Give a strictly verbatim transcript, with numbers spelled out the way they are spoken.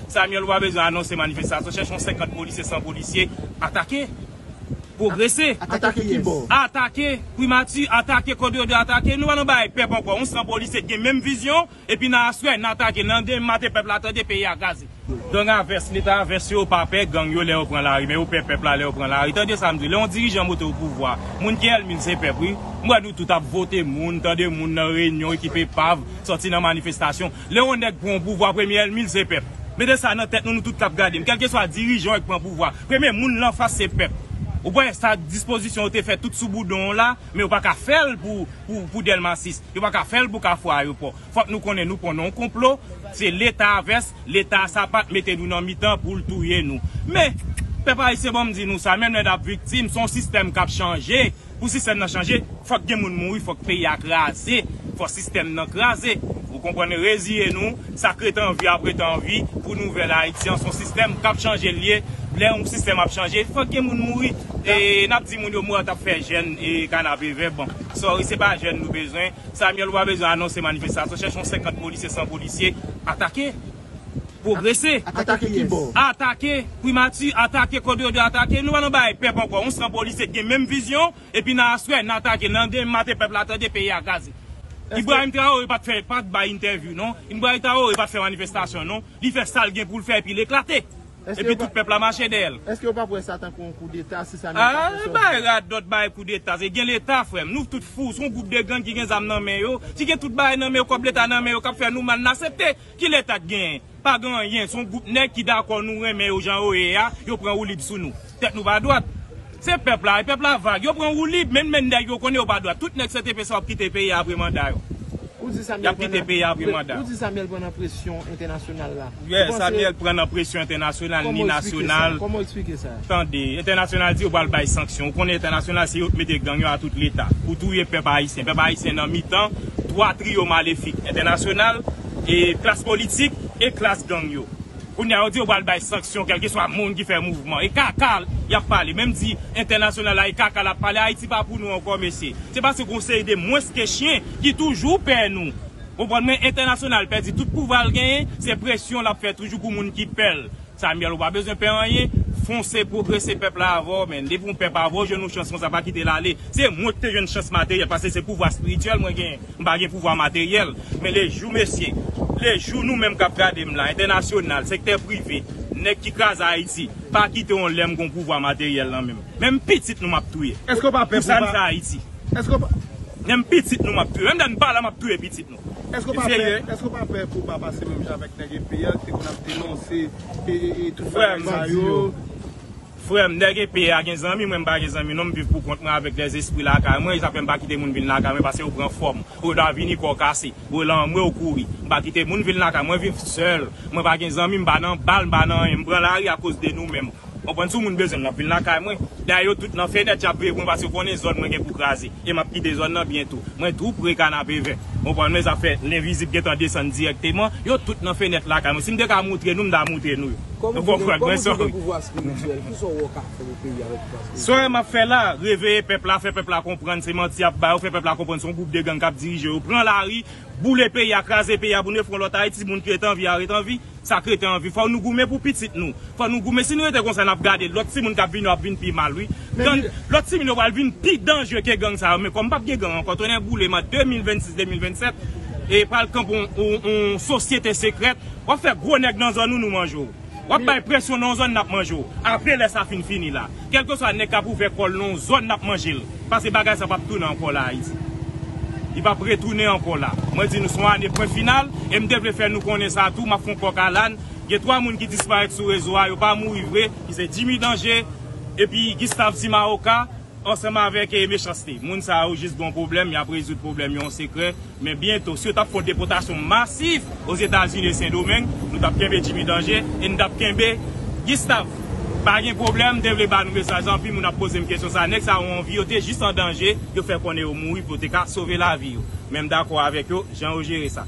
Samuel, ou pa bezwen anonse manifestasyon. Chèche yon senkant polisye, san polisye. Atake. Pwogrese. Atake ki bò? Atake primati, atake kote yo dwe atake. Nou pa nan bagay pèp ankò. Yon san polisye ki gen menm vizyon, epi nan aswè, n atake. Nan demen maten, pèp la tande, peyi a kraze. Gang a vès, leta a vès yo pa pè gang yo lè yo pran lari, men yo pè pèp la lè yo pran lari. Tande sa m di, lè yon dirijan monte o pouvwa, moun ki ènmi l se pèp, wi. M wè nou tout ap vote moun, tande moun nan reyinyon, ekip epav, sòti nan manifestasyon. Lè yon nèg pran o pouvwa, premye ènmi l se pèp. Mete sa nan tèt nou, nou tout k ap gade m. Kèlkeswa dirijan w ki pran pouvwa, premye moun l anfas se pèp. Ou wè sa dispozisyon yo te fè tout sou boudon w la, men yo pa ka fè l pou, pou, pou Dèlma sis. Yo pa ka fè l pou Kafou Ayewopò. Fòk nou konnen nou pran nan yon konplo. Se leta a vès, leta a sapat mete nou nan mitan pou l touye nou. Men, pèp ayisyen, ban m di nou sa, menm lè n ap viktim, se yon sistèm k ap chanje. Pou sistèm nan chanje, fòk gen moun mouri, fòk peyi a kraze, fòk sistèm nan kraze. Ou konprann, reziye nou, sa k ret an vi ap ret an vi, pou nouvèl Ayiti an, se yon sistèm k ap chanje l ye. Lè yon sistèm ap chanje, fòk gen moun mouri. E n ap di moun yo mò t ap fè jèn e kanapevè. Bon, sorry, se pa jèn nou bezwen. Samuel, ou pa bezwen anonse manifestasyon. Chèche yon senkant polisye, san polisye. Atake. Pwogrese. Atake ki bò? Atake primati, atake kote yo dwe atake. Nou pa nan bagay pèp ankò. Yon san polisye ki gen menm vizyon, epi nan aswè, n atake. Nan demen maten, pèp la tande, peyi a kraze. Ibrahim Traoré pa t fè, pa t bay entèvyou, non. Ibrahim Traoré pa t fè manifestasyon, non. Li fè sa l gen pou l fè, epi l eklate. Epi tout pèp la mache dèyè l. Èske yo pa wè sa tankou yon koudeta si sa menm ka fè sòti? Bay radòt, bay koudeta. Se gen leta, frè m. Nou tout fou. Se yon gwoup de gang ki gen zam nan men yo, ki gen tout bagay nan men yo, kòb leta nan men yo, k ap fè nou mal, n aksepte. Ki leta k genyen? Pa gen anyen. Se yon gwoup nèg ki dakò nou renmen yo jan yo ye a, yo pran woulib sou nou. Tèt nou pa dwat. Se pèp la, e pèp la vag. Yo pran woulib, men, men nèg yo konnen yo pa dwat. Tout nèg C T P sa w ap kite peyi a apre manda yo. Ou di Samuel pran nan, ou di Samuel pran nan presyon entènasyonal la. Ou panse Samuel pran nan presyon entènasyonal ni nasyonal. Kòman w eksplike sa? Tande, entènasyonal di yo pral bay sanksyon. Ou konnen entènasyonal se yo k mete gang yo a tout leta pou touye pèp ayisyen. Pèp ayisyen nan mitan twa triyo malefik. Entènasyonal, e klas politik, e klas gang yo. Kounye a, yo di yo pral bay sanksyon, kèlkeswa moun ki fè mouvman. E kaka y ap pale. Menm di entènasyonal la, e kaka l ap pale. Ayiti pa pou nou ankò, mesye. Se paske gon seri de mwens ke chen ki toujou pè nou. Konprann mwen, entènasyonal pèdi tout pouvwa l genyen, se presyon l ap fè toujou pou moun ki pè l. Samuel, ou pa bezwen pè anyen. Fonse, pwogrese, pèp la avè w, men. Depi yon pèp avè w, jwenn yon chans konsa, pa kite l ale. Se mwen ki te jwenn chans materyèl, paske se pouvwa espirityèl mwen genyen. M pa gen pouvwa materyèl. Men lejou, mesye, lejou nou menm k ap gade m la, entènasyonal, sektè prive, nèg ki kraze Ayiti, pa kite yon lè m gon pouvwa materyèl nan men m. Menm pitit nou m ap touye. Èske w pa pè pou sa n fè Ayiti? Èske w pa Menm pitit nou m ap touye. Menm lè n pa la, m ap touye pitit nou. Èske w pa pè, èske w pa pè pou w pa pase menm jan avèk nèg E P A ki te konn ap denonse e, e, e tout bagay sa yo? Frè m, nèg E P A gen zanmi, mwen m pa gen zanmi non, m viv pou kont mwen avèk lèzespri lakay mwen, e sa fè m pa kite moun vin lakay mwen paske yo pran fòm. Yo ta vini kò kase, yo lanmwe, yo kouri. M pa kite moun vin lakay mwen, viv sèl. Mwen pa gen zanmi, m pa nan bal, m pa nan anyen, m pran lari akoz de nou menm. Konprann, si yon moun bezwen m, l ap vin lakay mwen. Dayè yo tout nan fenèt, y ap veye pou mwen paske yo konnen zòn mwen gen pou kraze. E m ap kite zòn nan byento. Mwen tou pre Kanapevè. Konprann, men zafè lenvizib gentan desann dirèkteman. Yo tout nan fenèt lakay mwen. Si m te ka moutre nou, m ta moutre nou yo. Kòman w vin, kòman w vin gen pouvwa espirityèl? Kisa w wè w ka fè pou peyi a avèk pouvwa espirityèl? Sa m ap fè la, reveye pèp la, fè pèp la konprann se manti y ap ba yo, fè pèp la konprann se yon gwoup de gang k ap dirije yo. Pran lari, boule peyi a, kraze peyi a pou nou fè yon lòt Ayiti, moun ki ret an vi a ret an vi. Sa k rete an vi, fò nou goumen pou pitit nou. Fò nou goumen. Si nou rete konsa, n ap gade lòt timoun k ap vini yo ap vin pi mal, wi. Gang, lòt timoun yo pral vin pi danjre ke gang sa yo. Men kòm p ap gen gang ankò, tonnè boule m an de mil vennsis, de mil vennsèt, e pral kanpe yon, yon, yon sosyete sekrèt. W ap fè gwo nèg nan zòn ou, nou manje w. W ap bay presyon nan yon zòn, n ap manje w. Apre lè sa fin fini la, kèlkeswa nèg k ap ouvè kò l nan yon zòn, n ap manje l. Paske bagay sa p ap tounen ankò la Ayiti. Li p ap retounen ankò la. Mwen di nou se yon ane pwen final, e m te vle fè nou konnen sa tou, m ap fè yon kòk alàn. Gen twa moun ki disparèt sou rezo a, yo pa mouri vre, ki se Jimmy Danger, epi Gustave Timaoka, ansanm avèk, eh, Mechanste. Moun sa yo jis gen yon pwoblèm, y ap rezoud pwoblèm yo an sekrè. Men byento, si yo t ap fè yon depòtasyon masiv Ozetazini e Sendomeng, nou t ap kenbe Jimmy Danger e nou t ap kenbe Gustave. Pa gen pwoblèm, m te vle ba nou mesaj la, anpil moun ap poze m kesyon sa. Nèg sa yo anvi, yo te jis an danje, yo fè konnen yo mouri pou yo te ka sove lavi yo. Men m dakò avèk yo, jan yo jere sa.